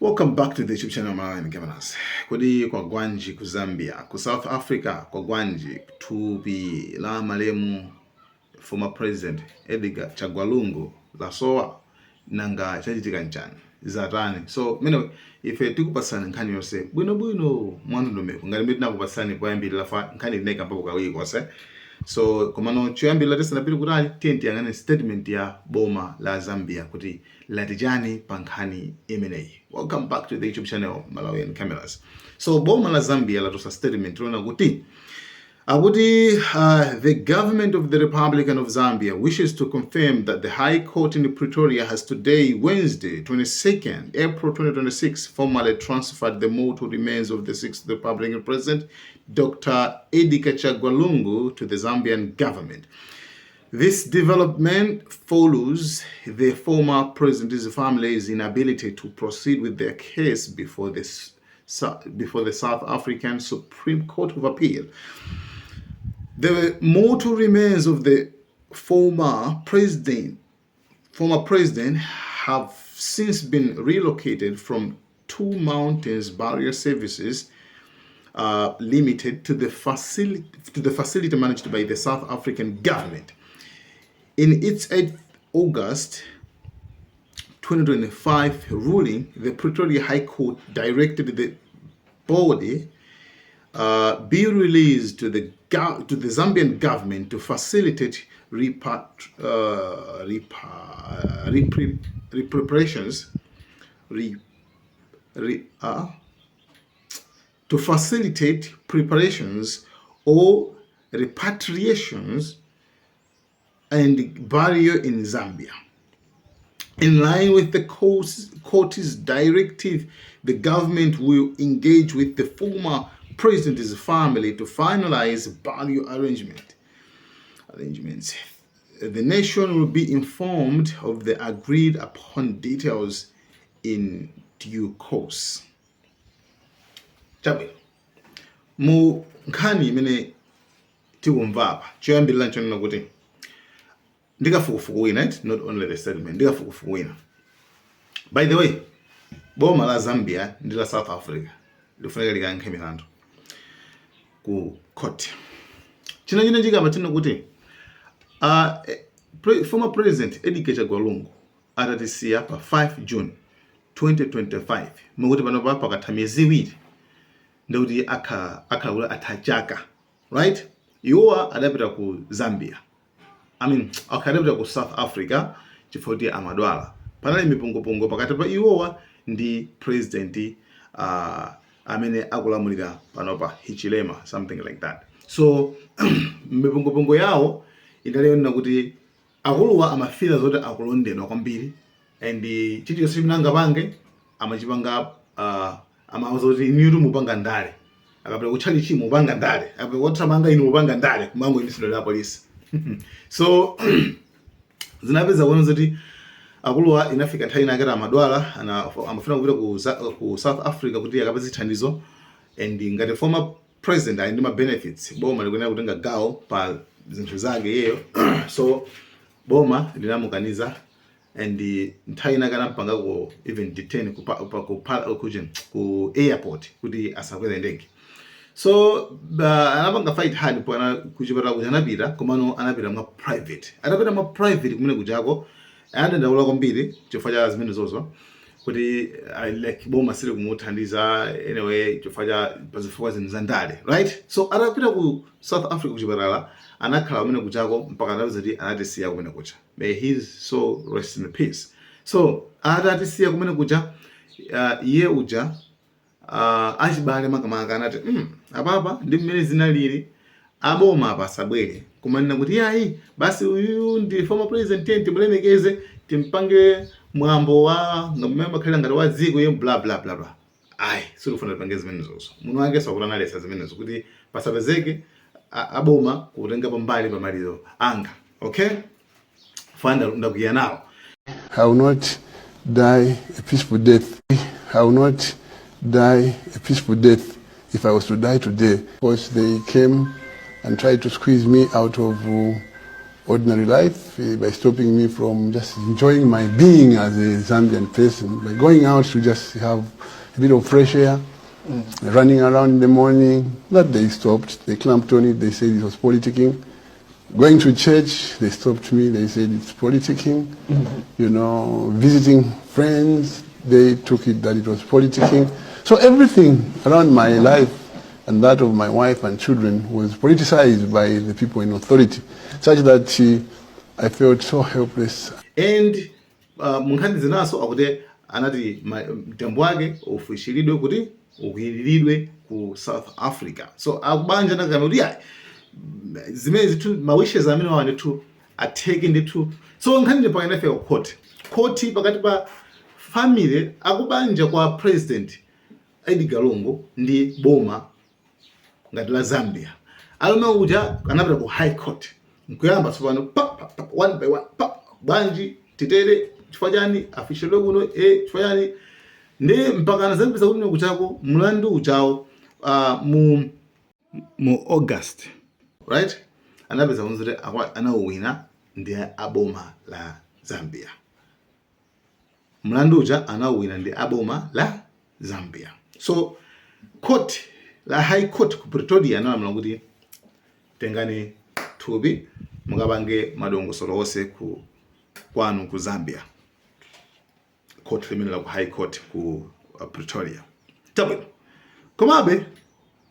Welcome back to the YouTube channel Malawi Cameras. Kodi kwagwanji ku Zambia, ku South Africa kwagwanji? Thupi la malemu former President Edgar Chagwa Lungu lasowa, nanga chachitika nchani, zatani? So mene ife tikupatsani nkhani yonse bwinobwino mwandondomeko ngati mmene tinakupatsani poyambirira fa nkhani tinayikambapo kawiri konse. So komano choyambirira, tisanapite kutali, tiye tiyang'ane statement ya boma la Zambia kuti lati chani pa nkhani imeneyi. Welcome back to the YouTube channel Malawian Cameras. So boma la Zambia latulutsa statement lona kuti akuti the government of the Republic of Zambia wishes to confirm that the High Court in Pretoria has today, Wednesday, 22nd April 2026, formally transferred the mortal remains of the sixth Republican President, Dr. Edgar Chagwa Lungu, to the Zambian government. This development follows the former president's family's inability to proceed with their case before the South African Supreme Court of Appeal. The mortal remains of the former president have since been relocated from Two Mountains Burial Services Limited to the facility managed by the South African government. In its 8th August 2025 ruling, the Pretoria High Court directed the body be released to the Zambian government to facilitate repreparations re, re, to facilitate preparations or repatriations and burial in Zambia. In line with the court's directive, the government will engage with the former president's family to finalize burial arrangements. The nation will be informed of the agreed upon details in due course. Chabwino, mu nkhani imene tikumva apa, choyambirira nchonena kuti ndikafukufuku wina, right? Not only the statement, ndikafukufuku wina. By the way, boma la Zambia ndi la South Africa lifunika likayankhe milandu ku court. China china chikamba chino kuti former President Edgar Chagwa Lungu atatisiya pa 5 June 2025, mukuti panopa pakatha miyezi 2 ndikuti akhala kuti atha chaka, right? Iwowa adapita ku Zambia, I mean, okay, adapita ku South Africa chifukwa kuti amadwala. Panali mipungupungu pakati pa iwowa ndi president amene akulamulira panopa, Hichilema, something like that. So mipungupungu yawo inali yonena kuti akuluwa amafira zoti akulondedwa kwambiri and chilichonse chimene angapange amachipanga, amauza kuti inu mupanga ndale, akapita kutchalichi mupanga ndale, akapita kuthamanga inu mupanga ndale, kumango imisidwa la polisi. So zinapeza kuona zoti akuluwa inafika nthawi inake amadwala, amafuna kupita ku South Africa kuti akapeze thandizo, and ngati former president ali ndi ma benefits, boma likuyenera kutenga gawo pa zinthu zake iyeyo. So boma linamukaniza and nthawi inake anampangako even detain ku airport kuti asakwere ndege. So anapanga fight hard po kuchipatala kuja anapita, komano anapita mwa private. Atapita mwa private kumene kujako anadandaula kwambiri chifukwa cha zimene zozo kuti like boma sili kumuthandiza anyway chifukwa cha pazifukwa zinthu za ndale, right? So atapita ku South Africa kuchipatala anakhala kumene kuchako mpaka anapeza kuti anatisiya kumene kucha. May his soul rest in peace. So atatisiya kumene kucha, iye uja, achibale makamaka anati, apapa ndi mmene zinalili, aboma apa asabwere kumanena kuti yayi, basi uyu ndi former president, tiye timulemekeze, timpange mwambo wa mmene makhalira ngati wa dziko ye, bla bla bla bla. Ayi, sitikufuna tipange zimenezozo. Muno wake sakuti analetsa zimenezo kuti pasapezeke aboma kutenga pambali pamaliro anga. Okay, fanda ndakwiya nawo. I will not die a peaceful death. I will not die a peaceful death if I was to die today. Because they came and tried to squeeze me out of ordinary life, by stopping me from just enjoying my being as a Zambian person, by going out to just have a bit of fresh air, running around in the morning. That they stopped. They clamped on it. They said it was politicking. Going to church, they stopped me. They said it's politicking. Visiting friends, they took it that it was politicking. So everything around my life and that of my wife and children was politicized by the people in authority, such that I felt so helpless. And munkhani zinaso akuti anati mtembo wake ufunshiridwe kuti ukwiriridwe ku South Africa. So akubanja nakana kuti ayi, zimene zithu, ma wishes amene wawa ndithu atheke ndithu. So nkhani ndi pakati inafika ku court, court pakati pa family, akubanja kwa President Edgar Lungu ndi boma ngati la Zambia. Alume uja anapita ku High Court nkuyamba tsopano pa, pa, pa, one by one, pa bwanji titere, chifukwa chani afishiridwe kuno, chifukwa chani? Ndi mpaka anazapeza kuti kuchako mlandu uchawo mu August, right, anapeza kuti anawina ndi aboma la Zambia. Mlandu uja anawina ndi aboma la Zambia. So court la High Court ku Pretoria analamula kuti tengani thupi mukapange madongosolo onse ku kwanu ku Zambia, court limene la ku High Court ku Pretoria. Chabwino, komabe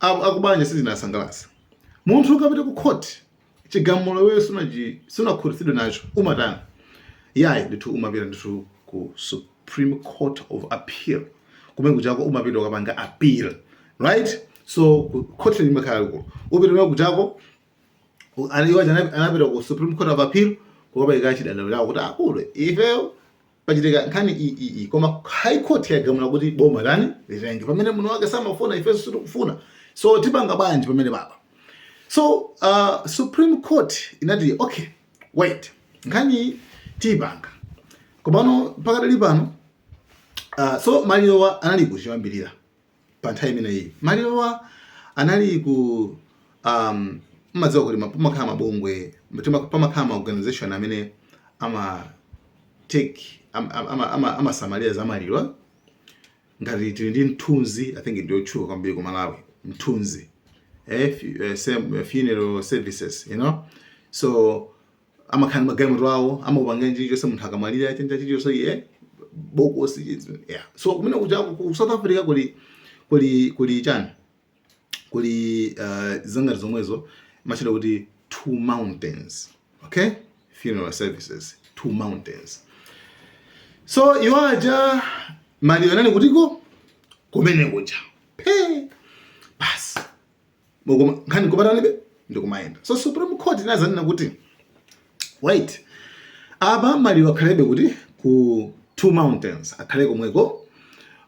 akubanja sizinasangalatsa. Munthu ukapita ku court, chigamulo iweyo sunakhutitsidwe nacho, umatani? Yayi ndithu, umapita ndithu ku Supreme Court of Appeal. Kumene kuchako umapita ukapanga appeal, right? So ku court limakhala likulu, upita kumene kuchako. Iwo anapita ku Supreme Court of Appeal kukapereka chidandaulo chawo kuti akulu, ifeyo pachitika nkhani iyi, koma High Court yagamula kuti boma lani litenge pamene muno wake samafuna, ifenso sitikufuna, so tipanga bwanji pamene papa? So Supreme Court inati, "Okay, wait, nkhani tiyipanga." Komano pakadali pano so malirowa anali kuchiwambirira pa nthawi imeneyi, malirowa anali ku mmadziwa kuti pamakhala mabungwe, pamakhala ma organization amene ama take amasamalira za maliro. Ngati tili ndi Mthunzi, I think ndiyotchuka kwambiri ku Malawi, Mthunzi funeral services. So amakhala ndi magalimoto awo, amakupanga chilichonse munthu akamwalira, chenja chilichonse, bokosi, yeah. So kumene kuja ku South Africa kuli chani, kuli zangati zomwezo, machita kuti Two Mountains, okay, Funeral Services, Two Mountains. So iwo aja maliro anali kutiko kumene kuja phe basi. Nkhani kupatanibe ndikumayenda. So Supreme Court inazanena kuti, "Wait, apa maliro akhalebe kuti ku Two Mountains, akhale komweko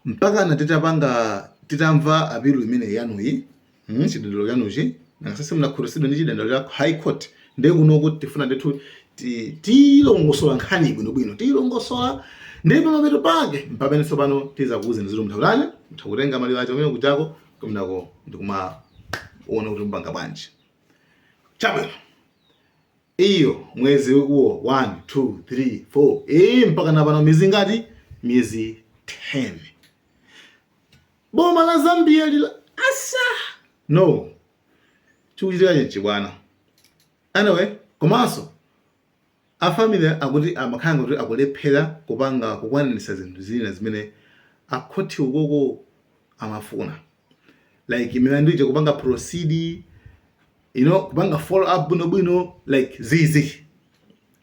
mpaka na titapanga, titamva appeal imene yanuyi, chidandaulo chanuchi. Nakasese munakhutitsidwa ndi chidandaulo cha High Court, ndiye kunoku tifuna ndithu tilongosola nkhani bwinobwino, tilongosola, ndiye pamapeto pake mpamene tsopano tizakuwuzeni ziti mutha kutani, mutha kutenga maliro acho kumene kuchako kumenako ndikumaona kuti mupanga bwanji." Chabwino, iyo mwezi uwo 1 2 3 4, mpaka napano miyezi ngati miyezi 10, boma la Zambia lila asa no chikuchitika chinchi bwana. Anyway, komanso a family akuti amakhala kuti akulephera kupanga, kukwaniritsa zinthu zina zimene akhoti ukoko amafuna, like milandu ija kupanga proceed, kupanga follow up bwinobwino, like zizi,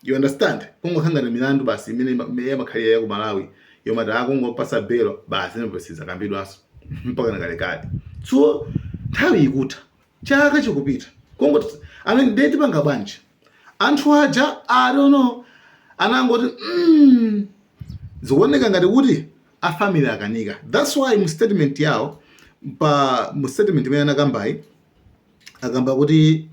you understand? Kungokhala ngati milandu basi imene yamakhalira ya ku Malawi yomati akungopasa belo basi, inopesiza kambidwanso mpaka nakalekale. So nthawi ikutha, chaka chikupita, kungoti, I mean, ndiye tipanga bwanji? Anthu aja, I don't know, anangoti zikuoneka ngati kuti a family akanika. That's why mu statement yawo, pa mu statement imene anakambayi, akamba kuti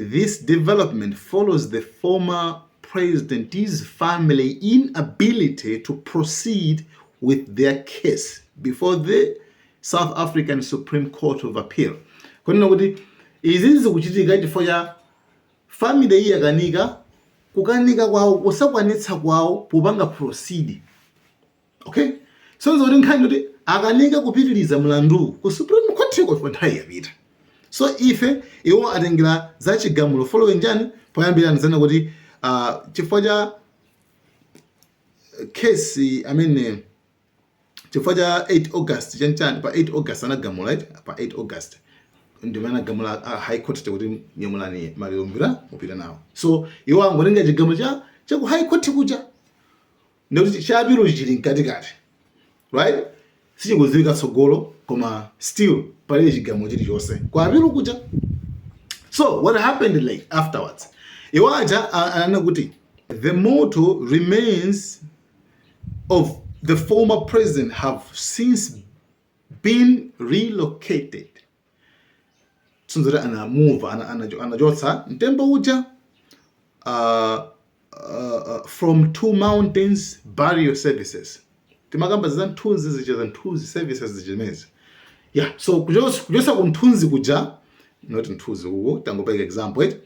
this development follows the former president's family inability to proceed with their case before the South African Supreme Court of Appeal, kunena kuti izi zikuchitika chifukwa cha Family iyi yakanika, kukanika kwawo, kusakwanitsa kwawo popanga proceed, okay? So kuti nkhani kuti akanika kupitiliza mlandu ku Supreme Court ko chifukwa nthawi yapita. So ife iwo atengera za chigamulo following chani? Poyambira anazana kuti chifukwa cha case amene, chifukwa cha 8 August chanchani, pa 8 August anagamula, right? Pa 8 August ndimene anagamula High Court kuti nyamulani maliro mbira mupita nawo. So iwo angotenga chigamulo cha ku High Court kuja, ndikuti cha appeal chili mkatikati, right? Sichikudziwika tsogolo, koma still palibe chigamulo chilichonse kwa appeal kuja. So what happened like afterwards, iwo aja ananena kuti the mortal remains of the former president have since been relocated. Sinzoti anamuva, anachotsa mtembo uja from Two Mountains Burial Services. Timakamba za Nthunzi zija, za Nthunzi Services zichimezi, yeah. So kuchosa ku Nthunzi kuja, not Nthunzi uko, tangopereka example, right?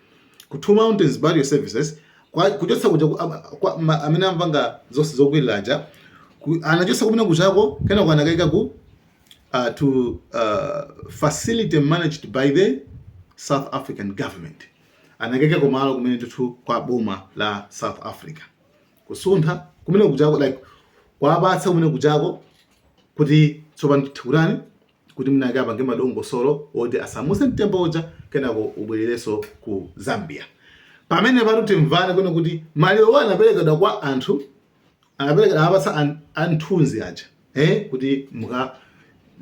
Ku Two Mountains Burial Services, kuchotsa kuja amene amapanga zonse zokwiriraja, anachosa kumene kuchako, kenako anakaika ku to facility managed by the South African government. Anakaika kumalo kumene ndithu kwa boma la South Africa, kusuntha kumene kuchako, like kwapatsa kumene kuchako kuti tsopano tikurani kuti mnake apange madongosolo oti asamuse mtembo uja, kenako ubwererenso ku Zambia. Pamene patu timvane kwene kuti maliro anaperekedwa kwa anthu, anaperekedwa, apatsa anthunzi aja, kuti muka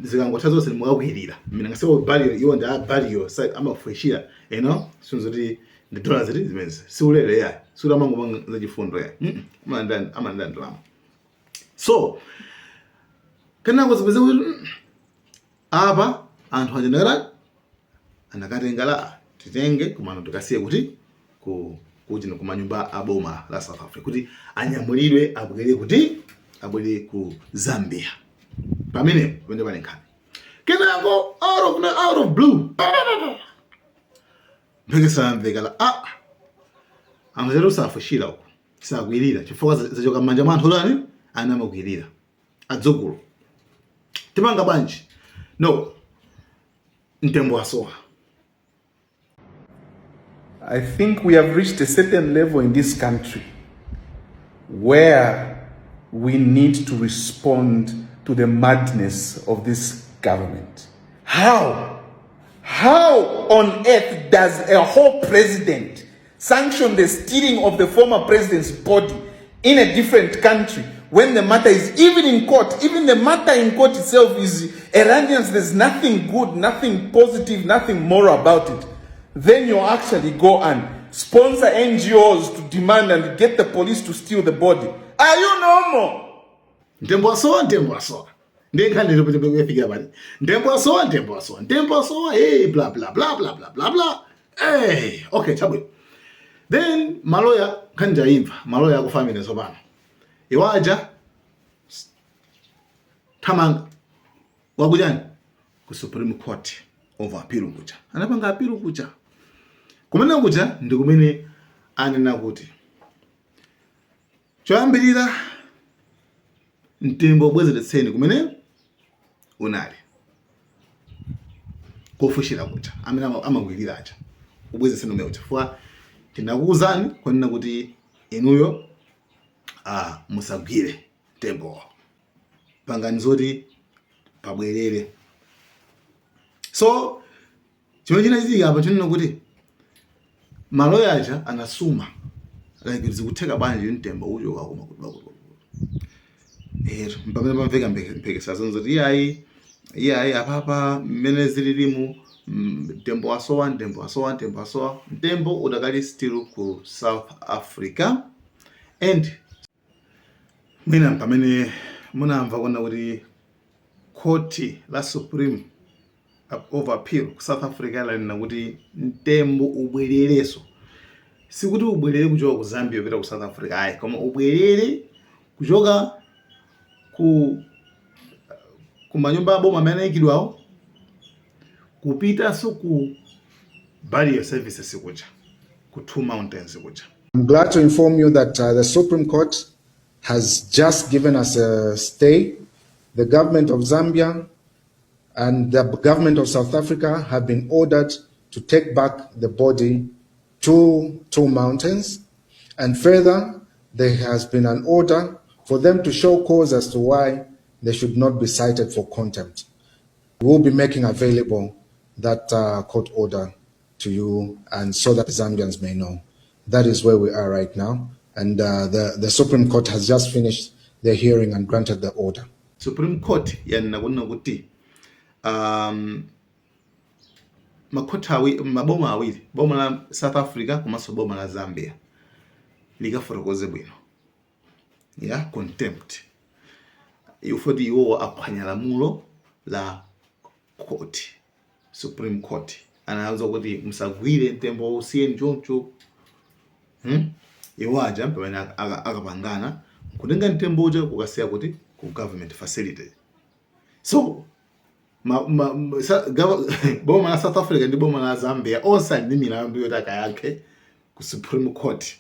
zikangotha zonse mukakwirira mmene ngasipo burial. Iwo ndi a burial site, amafuishira, sinzoti ndi dola ziti zimenezi, siulere yayi, siuli amangopanga zachifundo yayi. Amalanda ndalama. So kenako zipeze kuti apa anthu aja ndakati anakatenga la titenge kumano tikasiye kuti ku kuti kumanyumba a boma la South Africa kuti anyamulidwe abwere, kuti abwere ku Zambia. Pamenepo pamene pali nkhani. Kenako out of blue mphekesera mveka la anthu chatu safushira uku, sakwirira chifukwa zachoka m'manja mwa anthu otani, ana amakwirira adzukulu. Timanga bwanji? No, mtembo wasowa. I think we have reached a certain level in this country where we need to respond to the madness of this government. How? How on earth does a whole president sanction the stealing of the former president's body in a different country when the matter is even in court? Even the matter in court itself is erroneous. There's nothing good, nothing positive, nothing moral about it. Then you actually go and sponsor NGOs to demand and get the police to steal the body. Are you normal? Mtembo wasowa, mtembo wasowa. Ndiye nkhani ilipo pali mtembo wasowa, mtembo wasowa, mtembo wasowa, hey, bla bla bla bla bla bla bla, hey, okay, chabwino. Then maloya, nkhani ndayimva, maloya aku family tsopano iwaja thamanga wakuchani ku Supreme Court of Appeal kuja, anapanga appeal kuja. Kumene kuja ndi kumene anena kuti choyambirira mtembo ubwezeretseni kumene unali kofushira kuja, amene amakwirira aja, ubwezeretseni umene uja, chifukwa tinakuwuzani kwanena kuti inuyo musagwire mtembowo, pangani zoti pabwerere. So chimene chinachitika apa chinena kuti maloya aja anasuma, like zikutheka bwanji mtembo uchoka koma kuti kuti ero pamene pamveka mphekesera zonse iyayi, iyayi, apapa mmene zililimu, mtembo wasowa, mtembo wasowa, mtembo wasowa, mtembo udakali still ku South Africa. And mwina pamene munamva kuona kuti khoti la Supreme of Appeal ku South Africa lanena kuti mtembo ubwererenso, sikuti ubwerere kuchoka ku Zambia kupita ku South Africa ayi, koma ubwerere kuchoka ku manyumba aboma amene anayikidwawo kupitanso ku burial services kuja. Ku Two Mountains kuja. I'm glad to inform you that the Supreme Court has just given us a stay. The government of Zambia and the government of South Africa have been ordered to take back the body to Two Mountains. And further, there has been an order for them to show cause as to why they should not be cited for contempt. We will be making available that court order to you and so that the Zambians may know. That is where we are right now. And the Supreme Court has just finished their hearing and granted the order. Supreme Court yanena kunena kuti makhoti awiri, maboma awiri, boma la South Africa komanso boma la Zambia, likafotokoze bwino ya contempt ifoti iwowo aphwanya lamulo la court. Supreme Court anauza kuti musagwire mtembo, usiyeni choncho, Iwo aja pamene akapangana nkutenga mtembo uja kukasiya kuti ku government facility. So boma la South Africa ndi boma la Zambia onse ali ndi milandu yoti akayankhe ku Supreme Court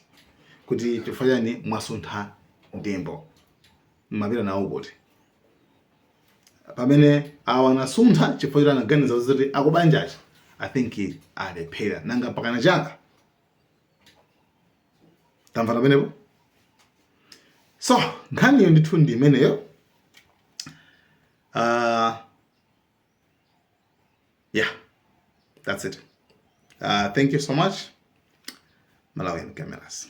kuti chifukwa chani mwasuntha mtembo, mmapita nawo kuti? Pamene awa anasuntha chifukwa choti anaganiza kuti akubanjachi, I think, alephera. Nanga pakana chaka tamva pamenepo. So nkhaniyo ndithu ndi imeneyo. Yeah, that's it. Thank you so much. Malawian Cameras.